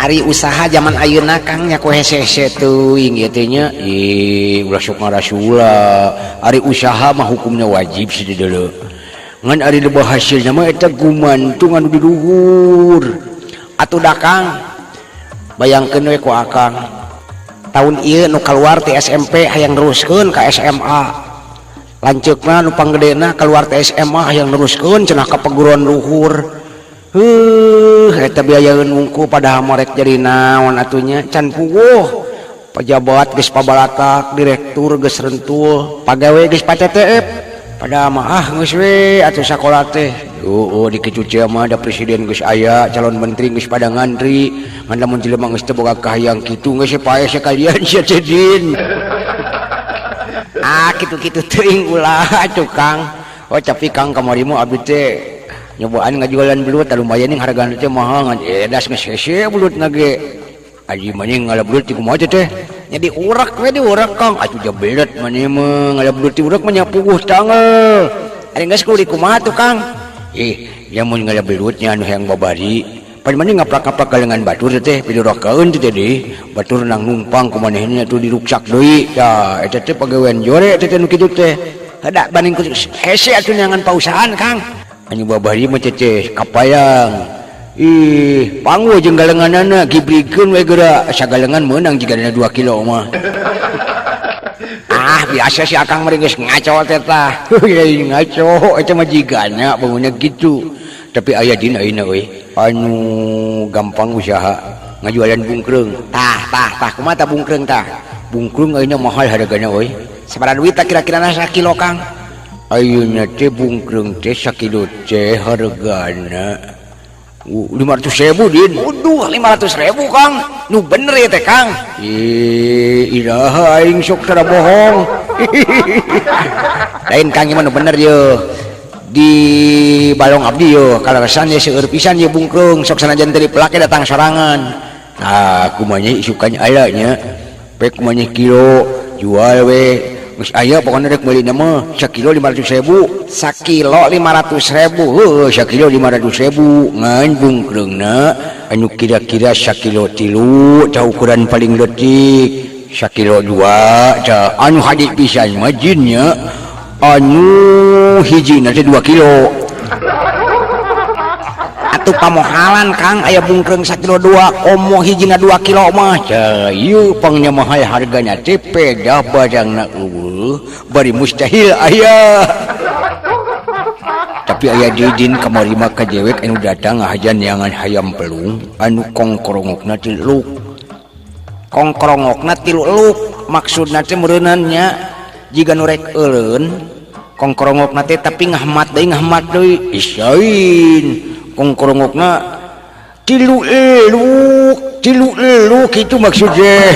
Ari usaha zaman ayeuna Kang nya ku hese-hese teuing ieu teh nya. Ih, ulah sok ngarasula. Ari usaha mah hukumnya wajib sih di deuleu. Ngan ari lebah hasilna mah eta gumantung anu di luhur. Atuh da Kang, bayangkeun we ku Akang. Tahun ieu nu kaluar ti SMP hayang neruskeun ka SMA. Lanceukna nu panggedena kaluar ti SMA hayang neruskeun cenah ka perguruan luhur. Heuh, eta biayaeun wungku padahal morek jadi naon atunya can puguh. Pejabat geus pabalatak, direktur geus rentul, pagawe geus pa-TTF. Padahal mah ah geus we atuh sakola teh. Heueuh dikitu mah da presiden geus aya, calon menteri geus pada ngantri, ngan lamun jelema geus teu boga kahayang kitu geus paeh sakalian sia teh Din. Ah kitu-kitu teuing ulah atuh Kang. Oh tapi Kang kamari mah abdi teh nyobaan ngajualan belut, lumayan nih hargana teh mahal ngan edas geus hese belut na ge. Aji maneh ngala belut ti kumaha teh? Nya diurak we diurak Kang. Atuh jabelet maneh mah ngala belut diurak mah nya puguh tangel. Ari geus kudu dikumaha tuh Kang? Ih, lamun ngala belutnya anu hayang babari, pan maneh ngaplak-ngaplak galengan batur teh pidurakaeun teh deui. Batur nang numpang ku manehna atuh diruksak deui. Tah eta teh pagawean jore teh nu kitu teh. Heuda banding ku hese atuh neangan pausahaan Kang. Anu babari mah teh kapayang. Ih, pangwe jeung galenganana gibrikeun we geura sagalengan meunang jigana 2 kilo mah. Ah, biasa si Akang mah geus ngaco teh tah. Heuh, ngaco eta mah jigana bangunna kitu. Tapi aya dina ayeuna euy, anu gampang usaha ngajualan bungkreung. Tah, tah, tah kumaha tah bungkreung tah? Bungkreung ayeuna mahal hargana euy. Sabaraha duit tah kira-kirana sakilo Kang? Ayeuna teh bungkreung teh sakilo teh hargana 500.000 Din. Waduh, 500.000 Kang. Nu bener ya teh Kang. Ih, iraha aing sok tara bohong. Lain Kang ieu mah nu bener ye. Di Balong Abdi ye kaleresan ye seueur pisan ye bungkreung sok sanajan teu dipelake datang sorangan. Tah kumaha isukan aya nya. Pek kumaha kilo jual we. Geus aya pokona rek meuli mah sakilo 500.000. Sakilo 500.000. Heuh, sakilo 500.000 ngan bungkreungna anu kira-kira sakilo 3 tah ukuran paling leutik. Sakilo 2 tah anu hade pisan mah jinnya anu hijina teh 2 kilo. Atuh pamohalan Kang aya bungkreung sakilo 2 komo hijina 2 kilo mah. Tah ieu pangnya mahal hargana teh pedah barangna eueuh bari mustahil aya. Tapi aya deui Din kamari mah ka jewek anu datang ngahajan neangan hayam pelung anu kongkorongokna tilu. Kongkorongokna tilu eluk maksudna teh meureunnan nya jiga nu rek euleun kongkorongokna teh tapi ngahmat deui isain kongkorongokna tilu eluk kitu maksudnya.